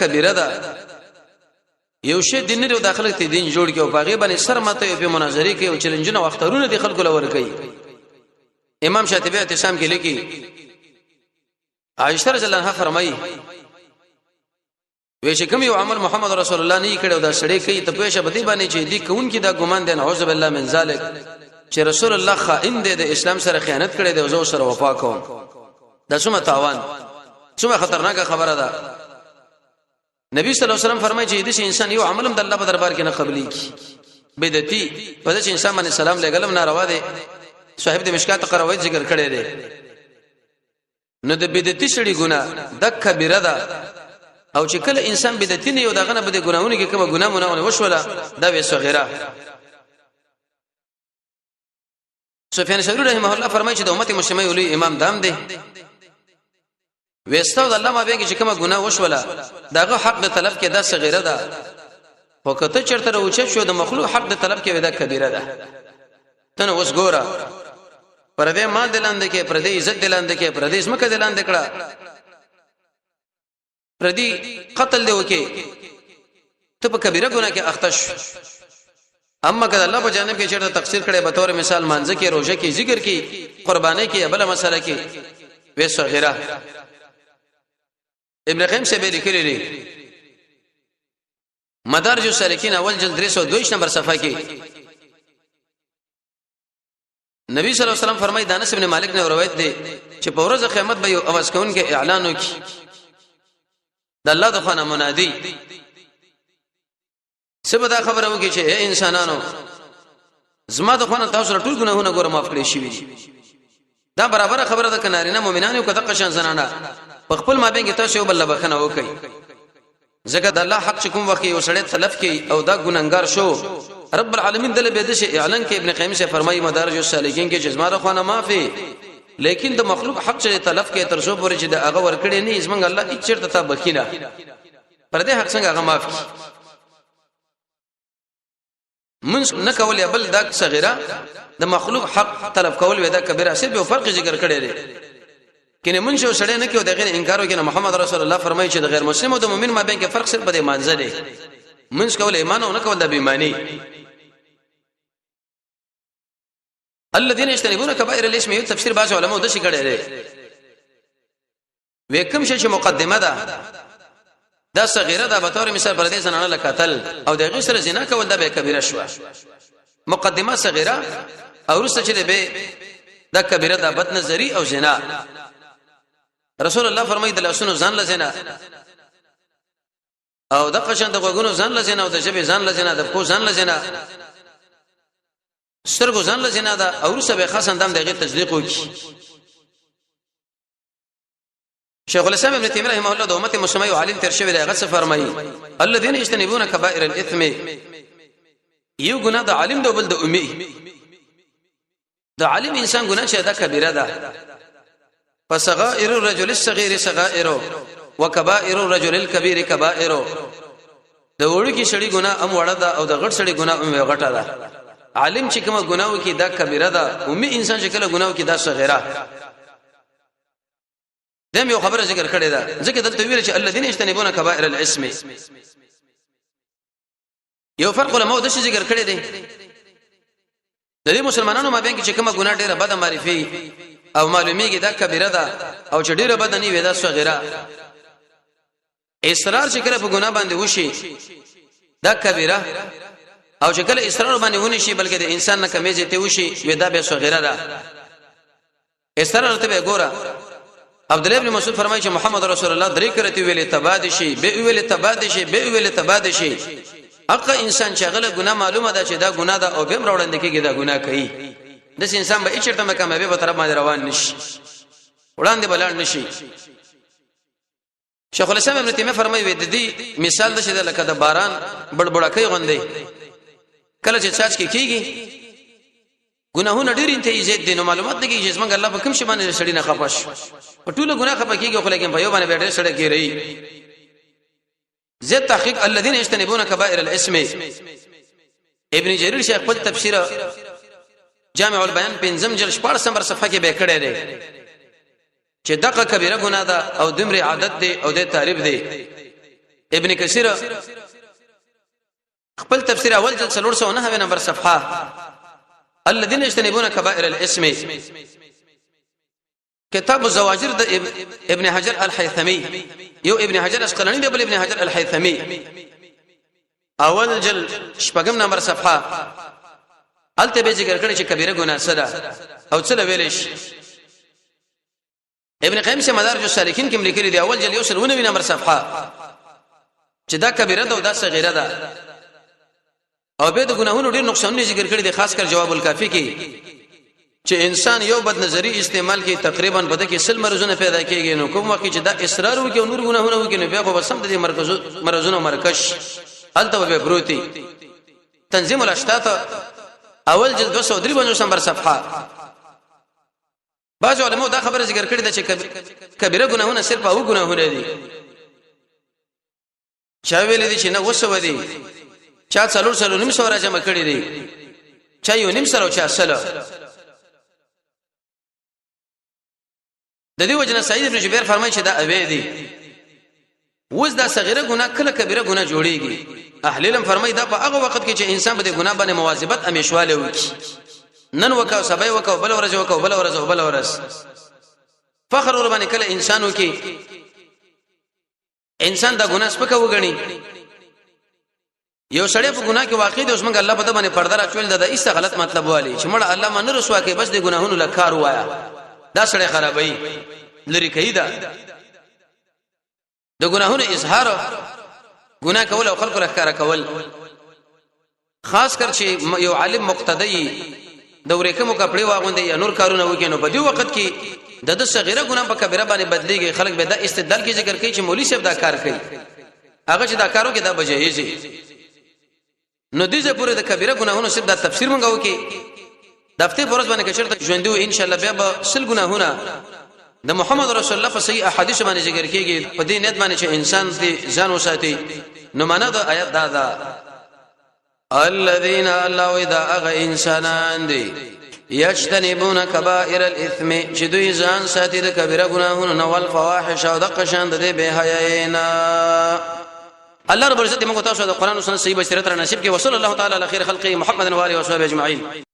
کبیره ده. یو شی دین نه داخله ته دین جوړ کې او باغې باندې سر ماته یو په مناظره کې او چیلنجونه واخترونه دي خلکو لور کوي. امام شاطبی اعتصام کې لیکي، عائشه رضی الله عنها فرمایي وی چې کوم یو عمل محمد رسول الله نه کړو دا سړی کوي، ته پوه شه بدی باندې چې دی کون کې دا ګمان دی، نعوذ بالله من ذلک، چې رسول الله خائن دی، د اسلام سره خیانت کړی دی او زه سره وفا کوم. دا څومره تاوان، څومره خطرناکه خبره ده. نبی صلی الله علیه وسلم فرمایي چې د انسان یو عمل هم د الله په دربار کې نه قبليږي. بدعتي په دې انسان باندې سلام لګلم ناروا دی. صاحب د مشکات قروي ذکر کړی دی. نو د بدعتي سړي ګناه د کبیره ده، او چې کله انسان بدعتي نه یو دغه نه بده ګناهونه کې کومه ګناه مونږ وشوله، دا وی صغیره. سفیان ثوری رحمه الله فرمایي چې د امت مسلمه یو لوی امام دام دی، وستاو د الله ما به کې چې کومه ګناه وشوله داغه حق د طلب کې دا صغیره ده، خو کته چرته راوچت شو د مخلوق حق د طلب کې دا کبیره ده. تنه اوس ګوره، پر دې مال دلاند کې، پر دې عزت دلاند کې، پر دې اسمکه دلاند کړه، پر دې قتل دی وکي، ته په کبیره ګناه کې اخته شو. اما کله الله په جانب کې چیرته تقصیر کړي، به تور مثال مانځ کې، روزه کې، ذکر کې، قرباني کې، بل مسله کې، وې صغیره. ابن قیم سے به لیکلي دي مدارج السالکین اول جلد 322 نمبر صفحه کې، نبی صلی الله علیه وسلم فرمایي، دانس ابن مالک نے روایت دی چې په ورځ قیامت به یو اواز کوونکی اعلان وکړي د الله د خانه منادي، سبا دا خبره وکړي چې اے انسانانو، زما د خانه تاسو ټول ګناهونه ګوره معاف کړی شي دي. دا برابر خبره ده کنارینه مؤمنانو کده قشان زنانه په خپل مابین کې تاسو یو بل بخنه وکړي، ځکه د الله حق چې کوم وخت یو سړی تلف کوي او دا ګننګار شو، رب العالمین دله به د شي اعلان کې. ابن قیم سے فرمایي مدارج السالکین کې چې زما د خوانه معافي، لیکن د مخلوق حق چې تلف کې تر څو پورې چې د هغه ورکړي نه، زمنګ الله هیڅ چرته تا بخینه پر دې حق څنګه هغه معاف کی. منځ نه کول یا بل دا صغیره، د مخلوق حق طلب کول ودا کبیره، صرف یو فرق ذکر کړی دی. کینه منځ یو سړی نه کیو د غیر انکار وکړي، محمد رسول الله فرمایي چې د غیر مسلم او د مؤمن مابین کې فرق صرف په دې مانځه دی، منځ کول ایمان او نه کول د بیمانی. الذين يجتنبون كبائر الاثم یو تفسیر بعض علماء د شي کړی دی، وکم شي چې مقدمه ده دا صغیره ده، به تور مثال پر دې زنانه لکتل او د غیر سره زنا کول دا به کبیره شو، مقدمه صغیره، او رسته چې به دا کبیره ده، بد نظری او زنا. رسول الله فرمایي د لاسونو ځان لزنا او د قشن د غوګونو ځان لزنا او د ژبې ځان لزنا، د پښو ځان لزنا، سترګو ځان لزنا ده، او رسته به خاص اندام دغه تصدیق وکي. شیخ الاسلام ابن تیمیه رحمه الله د امت مسلمه یو عالم تر شوی دی، هغه څه فرمایي؟ الذين يجتنبون كبائر الاثم، یو ګناه د عالم د بل د امي. د عالم انسان ګناه چې دا کبیره ده، فصغائر الرجل الصغير صغائر وكبائر الرجل الكبير كبائر. د وړوکی سړي ګناه ام وړه ده او د غټ سړي ګناه ام غټه ده. عالم چې کومه ګناه وکي دا کبیره ده، امي انسان چې کله ګناه وکي دا صغیره. دم یو خبره ذکر کړې ده، ځکه دلته ویل چې الذين يجتنبون كبائر الاثم، یو فرق علماء د څه ذکر کړی دی، د دې مسلمانانو مابین کې چې کومه ګناه ډیره بده معرفي او معلومیږي دا کبیره ده، او چې ډیره بده نه وي دا صغیره. اصرار چې کله په ګناه باندې وشي دا کبیره، او چې کله اصرار باندې ونی شي بلکې د انسان نه کمیزه ته وشي وي دا به صغیره ده. اصرار ته به ګوره، عبد الله ابن مسعود فرمایي چې محمد رسول الله درې کرتی ویلې تباد شي، به ویلې تباد شي، به ویلې تباد شي. اقا انسان چې غله ګناه معلومه ده چې دا ګناه ده او به وړاندې کېږي دا ګناه کوي، د انسان به چیرته مکمه به طرف باندې روان نشي، وړاندې بلان نشي. شیخ الاسلام ابن تیمیه فرمایي وې د دې مثال د شه لکه د باران بړبړکې غوندې، کله چې چاچ کې کیږي ګناهونه ډېر انتهایی زیات دي، نو معلومات نه کیږي چې څنګه الله په کوم شی باندې سړی نه خپش، په ټولو ګناه خپه کیږي خو لیکن په یو باندې ډېر سړی کیږي. زید تحقیق الذين يجتنبون كبائر الاثم، ابن جرير شیخ خپل تفسیر جامع البیان پنځم جلد 14 نمبر صفحه کې به کړی دی چې دغه کبیره ګناه ده او دمر عادت دی او د تعریف دی. ابن کثیر خپل تفسیر اول جلد 309 نمبر صفحه، الذين يجتنبون كبائر الاسم، کتاب الزواجر د ابن حجر الحيثمي، یو ابن حجر اسقلاني دی، بل ابن حجر الحيثمي، اول جل شپږم نمبر صفحه، الته به ذکر کړی چې کبیره ګناه څه ده او څه ویل شي. ابن قیم سے مدارج السالکین کې لیکلي دی، اول جل 190 نمبر صفحه، چې دا کبیره ده او دا صغیره ده، او به د ګناهونو ډیر نقصانونه ذکر کړی دي، خاص کر جواب الکافی کې، چې انسان یو بد نظری استعمال کوي تقریبا په دې کې سل مرزونه پیدا کیږي. نو کوم وخت چې دا اصرار وکي او نور ګناهونه وکي، نو بیا خو بسم د دې مرکزو مرزونو مرکز هلته به بروتي. تنظیم الاشتات اول جلد 253 نمبر صفحه، بعض علماء دا خبره ذکر کړې ده چې کبیره ګناهونه صرف او ګناهونه دي. چا ویل دي چې نه وسو دي، چا څلور څلور نیم سو را جمع کړی دي، چا یو نیم سره او چا سره. د دې وجنه سعید ابن جبیر فرمایي چې دا اوی دي. وز دا صغیره ګناه کله کبیره ګناه جوړیږي؟ اهل علم فرمایي دا په هغه وخت کې چې انسان به د ګناه باندې مواظبت امیشواله وکړي، نن وکاو، سبا وکاو، بل ورځ وکاو، بل ورځ، بل ورځ، فخر ور باندې کله انسان وکي، انسان دا ګناه سپکه وګڼي. یو سړی په ګناه کې واقع دی، اوس موږ الله په دې باندې پرده راچول، دا ایسته غلط مطلب والی چې مړ الله من رسوا کې، بس د ګناهونو لکار وایا، دا سړی خرابوي لري کوي. دا د ګناهونو اظهار، ګناه کول او خلکو لخر کول، خاص کر چې یو عالم مقتدی د ورکمو کپڑے واغوندي یا نور کارونه وکړي، نو په دې وخت کې د د صغیره ګناه په کبیره باندې بدليږي. خلک به دا استدلال کې ذکر کوي چې مولوی صاحب دا کار کوي، هغه چې دا کارو کې دا بجایزي. نو دې ځای پورې د کبیره ګناهونو صرف دا تفسیر مونږ وکي. دفتر پرز باندې کچرته ژوندو ان شاء الله بیا به سل ګناهونه د محمد رسول الله په صحیح احادیث باندې ذکر کیږي، په دې نیت باندې چې انسان دې ځان وساتي. نو معنا د آیت دا ده، الذين الله اذا اغ انسانان دي یجتنبون کبائر الاثم، چې دوی ځان ساتي د کبیره ګناهونو نو الفواحش او د قشان د بے حیاینا. الله رب العزت موږ تاسو د قران او سنت صحیح بصیرت را نصیب کړي. وصلی الله تعالی علی خیر خلقه محمد و علیه و صحبه اجمعین.